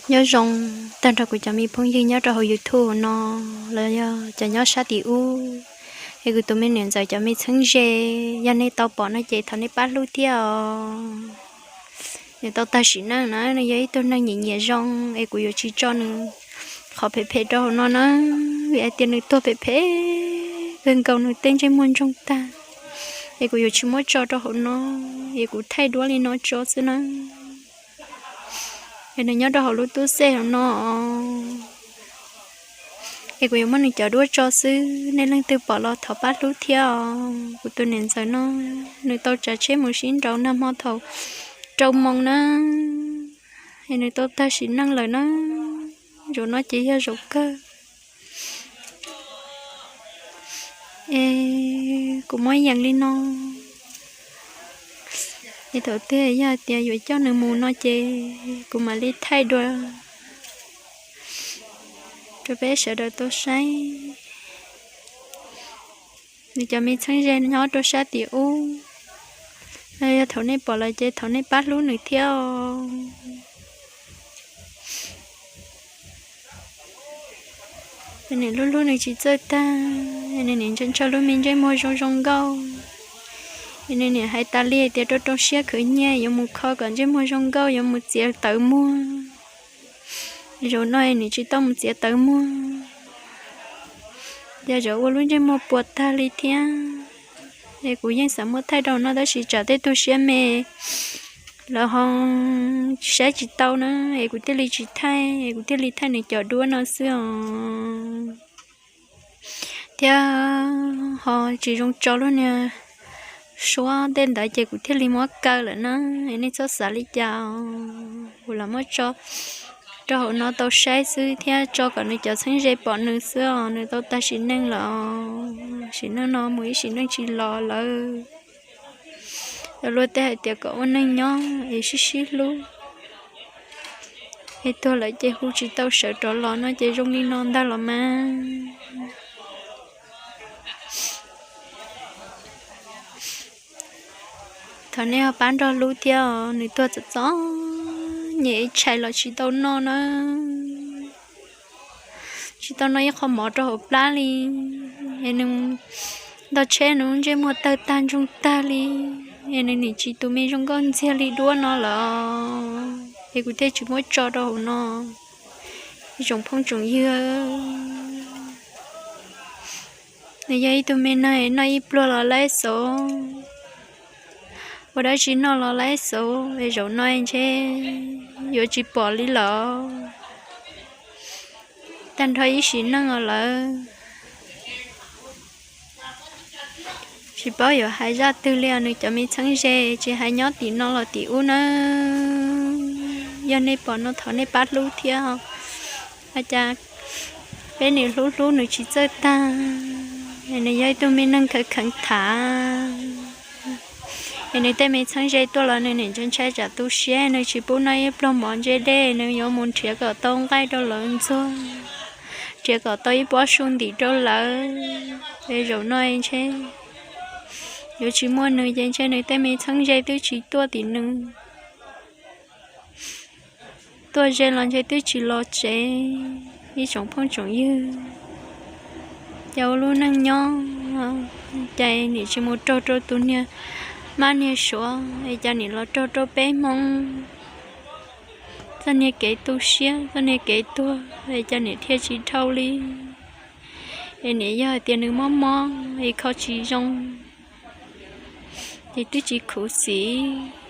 Nyob zoo tag nrho kuv cov me phooj ywg nyob rau hauv YouTube no los yog cov nyob sab tim ub, es kuv tus me niam ntxawm cov me txheeb ze, yog nej tau pom no ces thov nej pab hlub thiab os. Nws tau tag sim neej na, nws yog ib tug neeg nyiam nyiam zoo, es kuv yuav tsis tso nws qhov phem phem rau hauv no na, vim hais tias nws tuag phem phem kawg nkaus, nws tej ntsej muag ntsoog tag, es kuv yuav tsis muab tso rau hauv no, es kuv thaij duab li no tso xwb na. Es nws nyob rau hauv lub tub xej hauv no, es kuv yuav muab nws cov duab tso xwb, nej leej twg pom los thov pab hlub thiab os. Kuv tus niam ntxawm no, nws tau tsav tsheb mus sib nraus nag hmo thaum rau moos na, es nws tau tag sim neej lawm na, zaum no ces yog zaum kawg. Es kuv muab yees li no, es thaum twg yog tias yuav coj nws mus no ces kuv mam li thaij dua rau peb sawv daws tau saib. Nws cov me txheeb ze nyob rau sab tim ub, yog thaum nej pom lawm ces thov nej pab hlub nws thiab os. Nws hlub hlub nws tsis txawj tag, nws nim ntshaw ntshaw lub me ntsej muag zoo zoo nkauj, nws nim hais tas li tias rau rau siab khwv nyiaj yuav mus kho kom ntsej muag zoo nkauj, yuav mus txiav tawv muag. Zaum no nws tsis tau mus txiav tawv muag, yog zaum ua lub ntsej muag puas tag li thiab. Es kuv yeej xav muab thaij rau no tab sis tsam tej tug siab me lawv ho saib tsis tau na, es kuv thiaj li tsis thaij, es kuv thiaj li thaij nws cov duab no xwb os. Thiab ho tsis zoo tso lub niag suab tej ntawd ces kuv thiaj li muab kaw lawm na, es nej txhob xav li cas, kuv lam muab tso rau hauv no tau saib xwb thiab tso kom nws cov txheeb ze pom nws xwb os. Nws tau tag sim neej lawm, sim neej no mus ib sim neej tsis los lawm. Luag tej hais tias kom ua neej nyob es sib sib hlub, es tuag lawm ces hu tsis tau sawv rov los no ces zoo li no ntag los mas. Thov nej ho pab nrog hlub thiab os, nws tuag txom txom nyem, tshais los tsis tau noj na, tsis tau noj ib qho mov rau hauv plab li. Es nws ntog tsheb nws ntsej muag tawg tag ntsoog tag li, es nws nim tsis tus me zoo nkauj ntxiag li duab no lawm, es kuv thiaj tsis muab tso rau hauv no. Ib tsoom phooj tsoom ywg, nws yog ib tug me neeg noj ib pluag los laib xauv, ua dab tsi noj los laib xauv, es zaum no ntshe yuav tsis pom li lawm. Tag nrho ib sim neej os lawm. Tsis paub yuav hais zaj twg li os, nws cov me txheeb ze tsis hais nyob tim no los tim ub nawb. Yog nej pom no thov nej pab hlub thiab. Ua cas peb nim hlub hlub nws tsis txawj tag, es nws yog ib tug me neeg kheev kheev tham, es nws tej me txheeb ze tuaj los nws nim ntshai ntshai tsam tu siab, nws tsis pub noj ib pluag mov ntse dej, nws yuav mus nrhiav kom tau nqaij rau lawv ntxuag, nrhiav kom tau ib pob su ntim rau lawv. Es zaum no ntshe yuav tsis muaj nws ces ntshe nws tej me txheeb ze twb tsis tuaj tim nws, tuaj ze los ntshe twb tsis los tsev. Ib tsoom phooj tsoom ywg, cas ua lub neej nyob, cas nim tsis mus raug rau tus niag mab niag suav, es cas nim los raug rau peb Hmoob. Txoj niag kev tu siab, txoj niag kev tuag, es cas nim thiaj tsis dhau li. Es nim yog hais tias nws mob mob es kho tsis zoo, ces twb tsis khuv xim.